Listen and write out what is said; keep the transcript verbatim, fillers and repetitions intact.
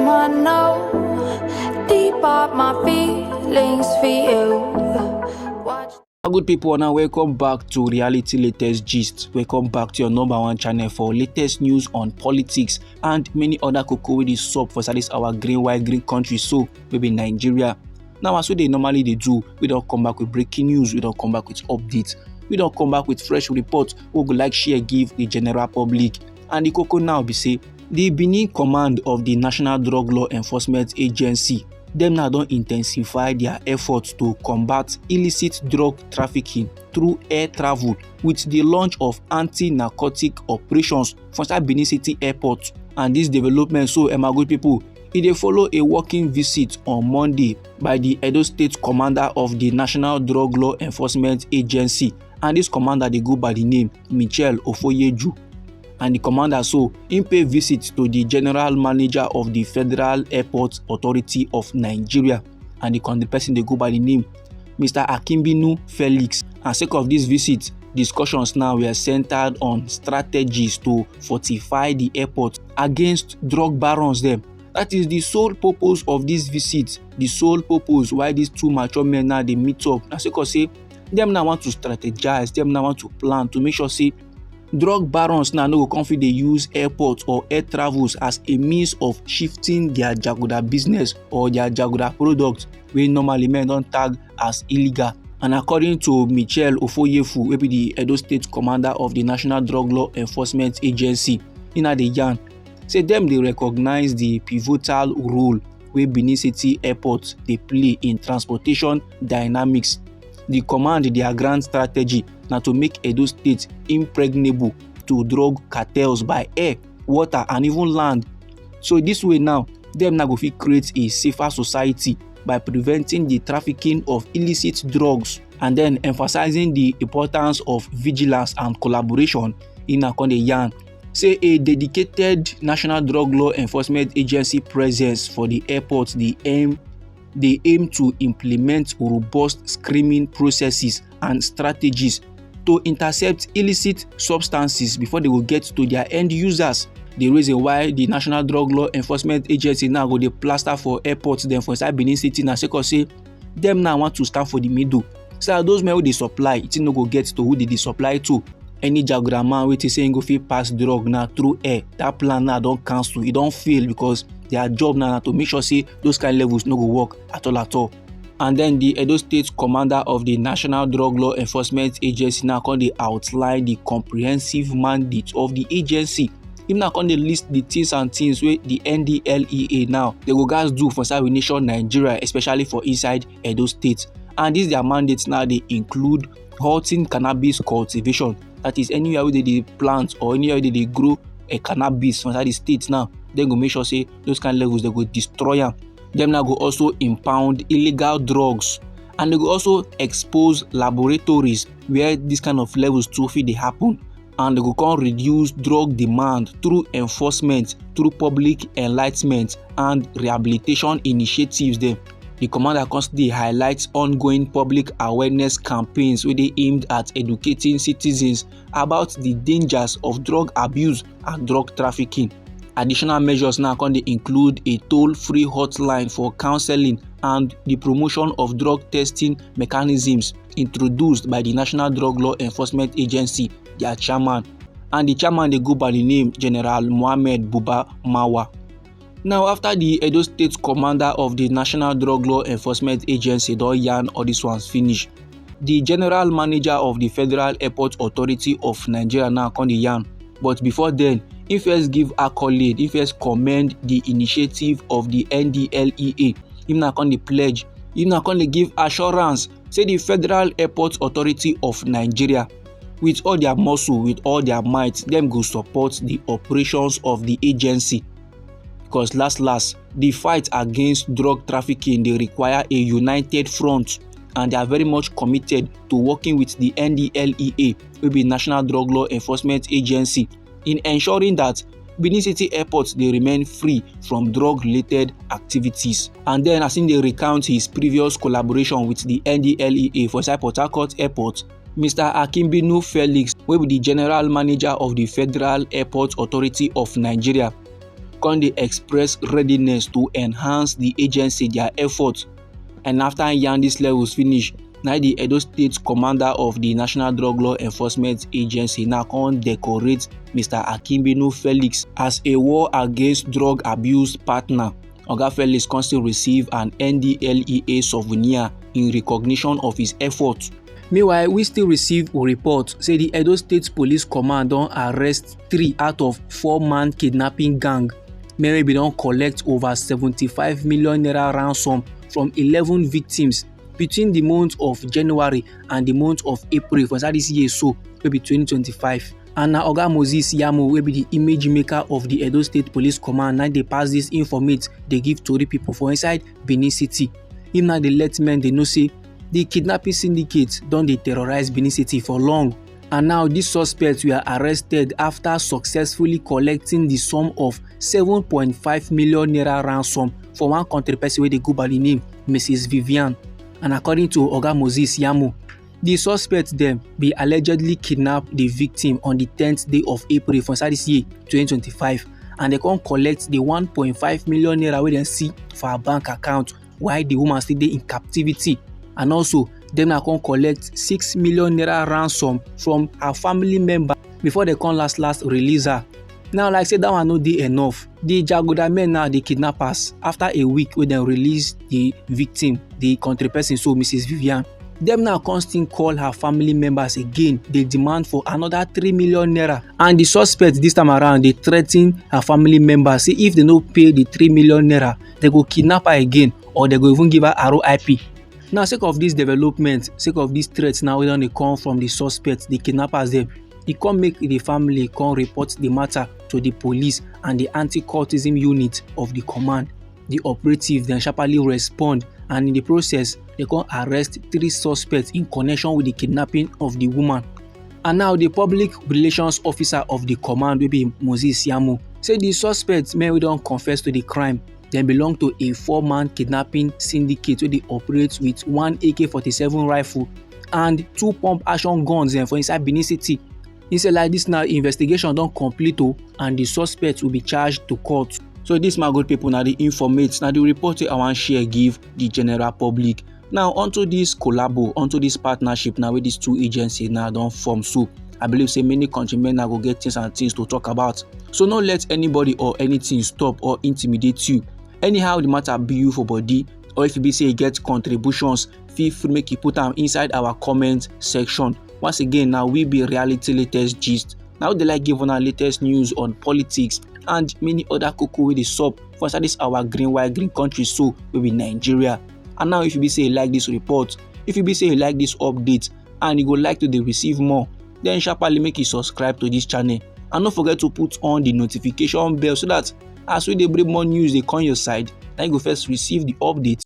I know deep up my feelings for you. Watch. Good people, now welcome back to Reality Latest Gist. Welcome back to your number one channel for latest news on politics and many other koko wey dey sup for inside this our green white green country, so maybe Nigeria. Now, as we dey normally dey do, we don come back with breaking news, we don come back with updates, we don come back with fresh report wey go like share give the general public. And the koko now be say the Benin command of the National Drug Law Enforcement Agency, dem now don intensify their efforts to combat illicit drug trafficking through air travel with the launch of anti-narcotic operations for inside Benin City Airport. And this development, so, eh, my good people, e dey follow a working visit on Monday by the Edo State commander of the National Drug Law Enforcement Agency, and this commander dey go by the name Michel Ofoyeju. And the commander, so, im pay visit to the general manager of the Federal Airport Authority of Nigeria, and the con-, the person dey go by the name Mister Akimbinu Felix. And sake of this visit, discussions now were centered on strategies to fortify the airport against drug barons dem. That is the sole purpose of this visit, the sole purpose why these two mature men now dey meet up. Na sake of say dem now want to strategize, dem now want to plan to make sure say drug barons now no go come fit dey use airport or air travels as a means of shifting their jaguda business or their jaguda product wey normally men don tag as illegal. And according to Michel Ofoyefu, wey be the Edo State commander of the National Drug Law Enforcement Agency, im now dey yarn say dem dey recognize the pivotal role wey Benin City Airport dey play in transportation dynamics. The command, their grand strategy na to make Edo State impregnable to drug cartels by air, water, and even land. So this way now, dem now go fit create a safer society by preventing the trafficking of illicit drugs and then emphasizing the importance of vigilance and collaboration. Im now come dey yarn say a dedicated National Drug Law Enforcement Agency presence for the airport dey aim dey aim to implement robust screening processes and strategies to intercept illicit substances before they go get to their end users. The reason why the National Drug Law Enforcement Agency now go dey plaster for airports dem for inside Benin City na sake of say dem now want to stand for the middle, so that those men wey dey supply, e no go get to who they dey supply to. Any jaguda man wey think say im go fit pass drug now through air, that plan now don cancel, e don fail, because their job now na to make sure say those kind levels no go work at all at all. And then the Edo State commander of the National Drug Law Enforcement Agency now come dey outline the comprehensive mandate of the agency. Im now come dey list the things and things wey the N D L E A now they go gats do for inside we nation Nigeria, especially for inside Edo State. And these their mandates now dey include halting cannabis cultivation, that is anywhere wey they dey plant or anywhere wey they dey grow a cannabis for inside the state now, dem go make sure say those kind levels they go destroy am. Dem now go also impound illegal drugs, and they go also expose laboratories where this kind of levels too fit dey happen, and they go come reduce drug demand through enforcement, through public enlightenment and rehabilitation initiatives dem. The commander come still dey highlight ongoing public awareness campaigns wey dey aimed at educating citizens about the dangers of drug abuse and drug trafficking. Additional measures now come dey include a toll-free hotline for counseling and the promotion of drug testing mechanisms introduced by the National Drug Law Enforcement Agency, their chairman. And the chairman dey go by the name General Mohammed Buba Mawa. Now, after the Edo State commander of the National Drug Law Enforcement Agency don yarn all these ones finish, the general manager of the Federal Airport Authority of Nigeria now come dey yarn. But before then, he first give accolade, he first commend the initiative of the N D L E A. Him now come dey pledge, him now come dey give assurance say the Federal Airport Authority of Nigeria, with all their muscle, with all their might, dem go support the operations of the agency. Because last last, the fight against drug trafficking dey require a united front, and they are very much committed to working with the N D L E A, wey be National Drug Law Enforcement Agency, in ensuring that Benin City Airport dey remain free from drug-related activities. And then, as im dey recount his previous collaboration with the N D L E A for inside Port Harcourt Airport, Mister Akimbinu Felix, wey be the general manager of the Federal Airport Authority of Nigeria, come dey express readiness to enhance the agency their effort. And after I yarn these levels finish, na the Edo State commander of the National Drug Law Enforcement Agency now come decorate Mister Akimbinu Felix as a war against drug abuse partner. Oga Felix come still receive an N D L E A souvenir in recognition of his effort. Meanwhile, we still receive a report say the Edo State Police Command don arrest three out of four man kidnapping gang. Men wey bin don collect over seventy-five million naira ransom from eleven victims between the month of January and the month of April for inside this year so, wey be twenty twenty-five. And na Oga Moses Yamo, wey be the image maker of the Edo State Police Command, na dey pass this informate dey give tori people for inside Benin City. Him na dey let men dey know say the kidnapping syndicate don dey terrorize Benin City for long. And now these suspects were arrested after successfully collecting the sum of seven point five million naira ransom for one country person wey dey go by the name Missus Vivian. And according to Oga Moses Yamo, the suspects dem be allegedly kidnap the victim on the tenth day of April for inside this year, twenty twenty-five, and they come collect the one point five million naira wey dem see for her bank account while the woman still dey in captivity. And also, dem na come collect six million naira ransom from her family member before they come last last release her. Now, like say that one no dey enough, the jaguda men now, the kidnappers, after a week wey dem release the victim, the country person, so Missus Vivian, dem now come still call her family members again, dey demand for another three million naira. And the suspect this time around dey threaten her family members say if they no pay the three million naira, they go kidnap her again or they go even give her R O I P. Now, sake of this development, sake of this threat now wey don dey come from the suspect, the kidnappers dem, e come make the family come report the matter to the police and the anti-cultism unit of the command. The operative then sharply respond, and in the process, they come arrest three suspects in connection with the kidnapping of the woman. And now, the public relations officer of the command, wey be Moses Yamo, say the suspects, men wey don confess to the crime, dem belong to a four-man kidnapping syndicate wey dey operate with one A K forty-seven rifle and two pump action guns dem for inside Benin City. He say like this now, investigation don complete o, and the suspects will be charged to court. So this, my good people, na the informate, na the report wey I wan share give the general public. Now, onto this collabo, onto this partnership now wey these two agencies now don form. So I believe say many countrymen now go get things and things to talk about. So no let anybody or anything stop or intimidate you. Anyhow the matter be you for body, or if you be say you get contributions, feel free make you put am inside our comment section. Once again, now we be Reality Latest Gist. Now they like give una latest news on politics and many other koko wey dey sup for inside this our green white green country so, wey be Nigeria. And now, if you be say you like this report, if you be say you like this update, and you go like to dey receive more, then sharply make you subscribe to this channel. And no forget to put on the notification bell so that as we dey bring more news dey come your side, na you go first receive the update